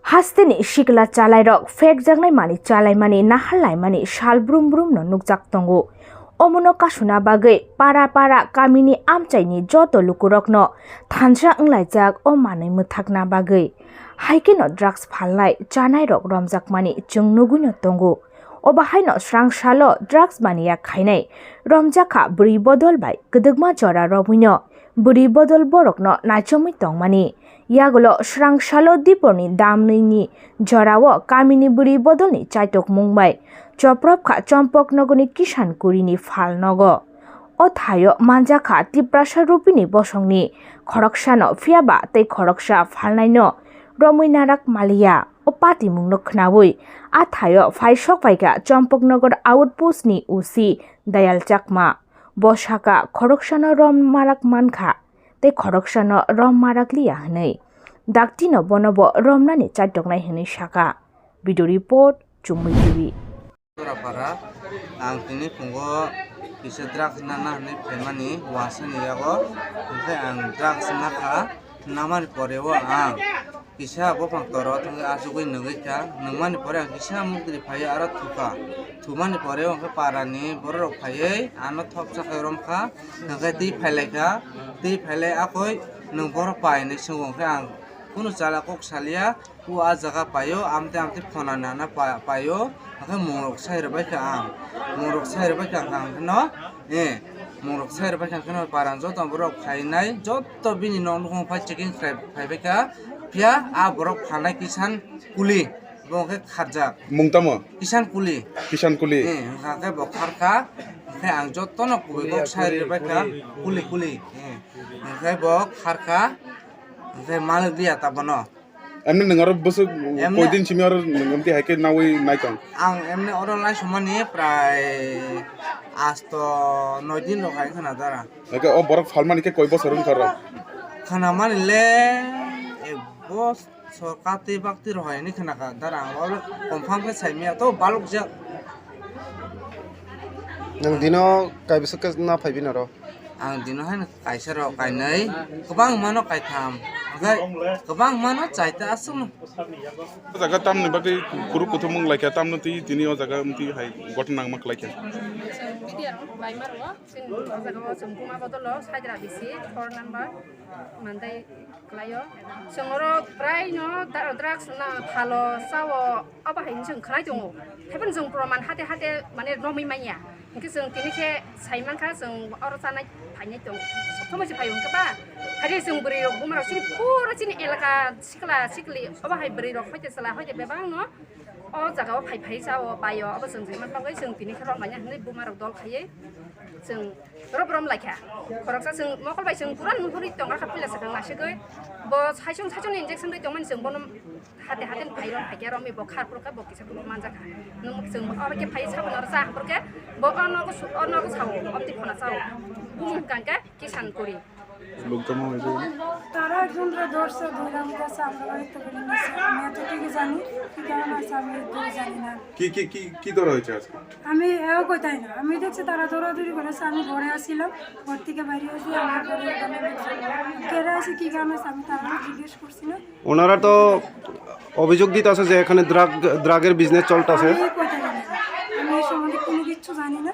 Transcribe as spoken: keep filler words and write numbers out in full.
Hasteni sikla chalairok phekjaknai mani chalaimani nahar laimani sal brum brum no nukjak tongo. Omono kasuna bagwi para para kamini amchaini joto lukurokno thansa wnglaijak o manwi mwthakna bagwi. Haikheno drugs phalnai chanairok romjakmani chwng nugwino tongo. Obo haino srang salo drugs mania khainai romjakha bwrwi bodol bai kwdwkma jora romwino bwrwi bodol borokno naichomwi tongmani. Yagulo srang salo diporni damnwini jorao kamini bwrwi bodolni chaitok mung bai chopropkha Chompok nogorni Kisan Kurini phal nogo. O thaio manjakha Tiprasa Rupini bosongni khoroksano phiyaba tei khoroksa phalnaino romwi narak maliya. O patimungno khnaui a thaio phai sok phaikha Chompok nogor outpostni O C Dayal Chakma. Bo sakha khoroksano rom marak mankha tei khoroksano rom marak liya hwnwi. Daktino bono bo romnani chaitoknai hwnwi sakha. Video report, Chumui T V. Torapara, ang tini phungo kisa drugs nana hwnwi phaimani wasani yago, hwnkhe ang drugs nakha, namani poreo ang kisa buphang toro thangwi achugwi nungwi kha, nungmani pore ang kisa mukdri phaiwi aro thukha, thumani poreo hwnkhe parani bororok phaiwi ano thopsa khe romkha, hwnkhe twi phailaikha, twi phailai akhoi nwng borok pai hinwi swngo, hwnkhe ang kunu chala kok salia, o ah jaga paio, amte amte phona nana pa-, paio, hwnkhe mungrok sai rwbaikha ang, mungrok sai rwbaikha ang kheno, eh, mungrok sai rwbaikha ang kheno parang joto borok phainai, joto bini nok nukhung phai checking khlai phaibaikha, phiya ah borok phalnai Kisan Kuli, bo hwnkhe kharjak. Mung tamo? Kisan Kuli. Kisan Kuli. Eh, hwnkhe bo kharkha, hwnkhe ang jotono kubui kok sai rwbaikha, Kuli, Kuli, eh, hwnkhe bo kharkha, hwnkhe malik liya ta bono. Emni nwng aro bwswk Emni- koi din simi aro nwng emti hai khe naui nai tong? Ang emni oro lai sumani prai asto noi din rok hai khna dara. Hake o borok phalmani khe koi bosor wngkha ro? Khna mani le ek bosor kati bakti rok hai ni khna kha dara, ang oro confirm khe sai manya to balok jak. Nwng dino kai bwswk khe na phai bini oro? Ang dino haino kaisa rok kainwi, kwbangmano kaitham, hwnkhe kwbangmano chaita aswkno. O jaga tamni bagwi kuru kuthumung laikha, tamno twi tini o jaga amtwi hai gotna nangma khlaikha. Chwng media rok laima rwo, chwng o jaga o chwng buma bodolo Saidra bisi four number Mandai. Khlaio. Chwng oro prai no da-, drugs na phalo, chao, abo hai chwng khlai tongo. Haiphano chwng proman hate hate mane romwi manya. Hinkhe chwng tini khe sai mankha, chwng oro chanai phainai tongo. Sob somoi se phaio hinkhe ba. Hari chwng bwrwi rok buma rok chini pura chini elaka sikla sikli obo hai bwrwi rok hoite chwla hoite bebak no o jaga o phai phai chao paio. Obo chwng sai man bagwi chwng tini khe romlaina hinwi buma rok dol khaiwi chwng Oro borom laikha. Khoroksa chwng mokol bai chwng pura nuhuri tongra kha puila swkang nasigwi. Bo saichung saichung ni injection rwi tongmani chwng bono hate hate ni phai rom phaikhe romwi bo khar phuru khe bo kisa phuru manjakha. Nwng chwng abo khe phai saboni oro cha phuru khe bo o nogo su-, o nogo sao, obti phona sao. Bumung hwnkha khe Kisan Kuri. লোক জমা হয়েছে বলে। তারা একজনরা ধরছে, ধরে আমি কাছে আমরা বাড়িতে বলে নিয়েছি। আমি এতটুকু জানি, কি কারণ আছে আমি এতটুকু জানি না। কি, কি, কি, কি ধরা হয়েছে আজকে? আমি এও কইতাই না। আমি দেখছি তারা দৌড়াদৌড়ি করেছে, আমি ঘরে আসছিলাম, ঘর থেকে বাইরে এসে আমার ঘরে ওখানে লোকজন ঘেরা আছে, কি কারণ আছে আমি তারা জিজ্ঞেস করছি না। ওনারা তো অভিযোগ দিতে আছে যে এখানে ড্রাগ, ড্রাগের বিজনেস চলতেছে। আমি কইতাই না, আমি এই সম্বন্ধে কোনো কিচ্ছু জানি না।